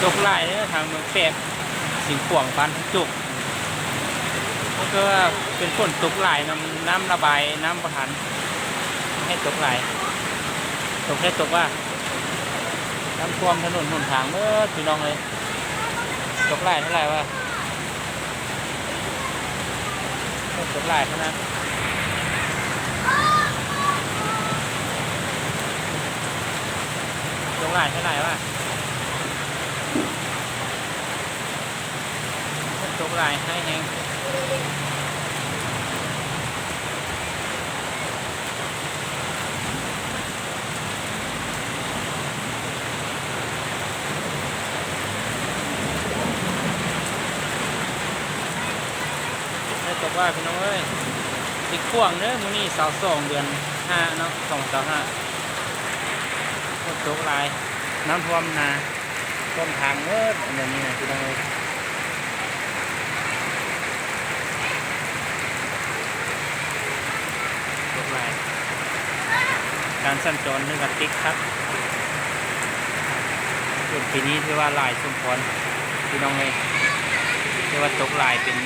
ຕົກຫຼາຍເດີ ທາງເມືອງແປກ ຊຽງຂວາງ ບ້ານໂຈກ ມັນກໍວ່າເປັນຝົນຕົກຫຼາຍນຳ ນ້ຳລະບາຍນ້ຳບໍ່ທັນ ໃຫ້ຕົກຫຼາຍ ຕົກແທ້ຕົກວ່າ ນ້ຳຖ້ວມຖະໜົນຫົນທາງເບີດ ພີ່ນ້ອງເອີຍ ຕົກຫຼາຍເທົ່າໃດວະ? ຕົກຫຼາຍຂະໜາດ ຕົກຫຼາຍເທົ່າໃດວະ? ຕົກຫຼາຍ ຮ້າຍແຮງ. ໄດ້ຕົກວ່າ ພີ່ນ້ອງເອີຍ ຊິຂວາງເດີ ມື້ນີ້ຊາວສອງ ເດືອນຫ້າເນາະ ສອງພັນຊາວຫ້າ ຝົນຕົກຫຼາຍ ນ້ຳຖ້ວມນາ ຖ້ວມທາງເບີດ ອັນນີ້ນະ ພີ່ນ້ອງເອີຍ. ຕົກຫຼາຍ ການສັນຈອນເລີຍກໍຕິດຂັດ ຝົນປີນີ້ຖືວ່າຫຼາຍສົມຄວນ ພີ່ນ້ອງເອີຍ ຖືວ່າຕົກຫຼາຍເປັນ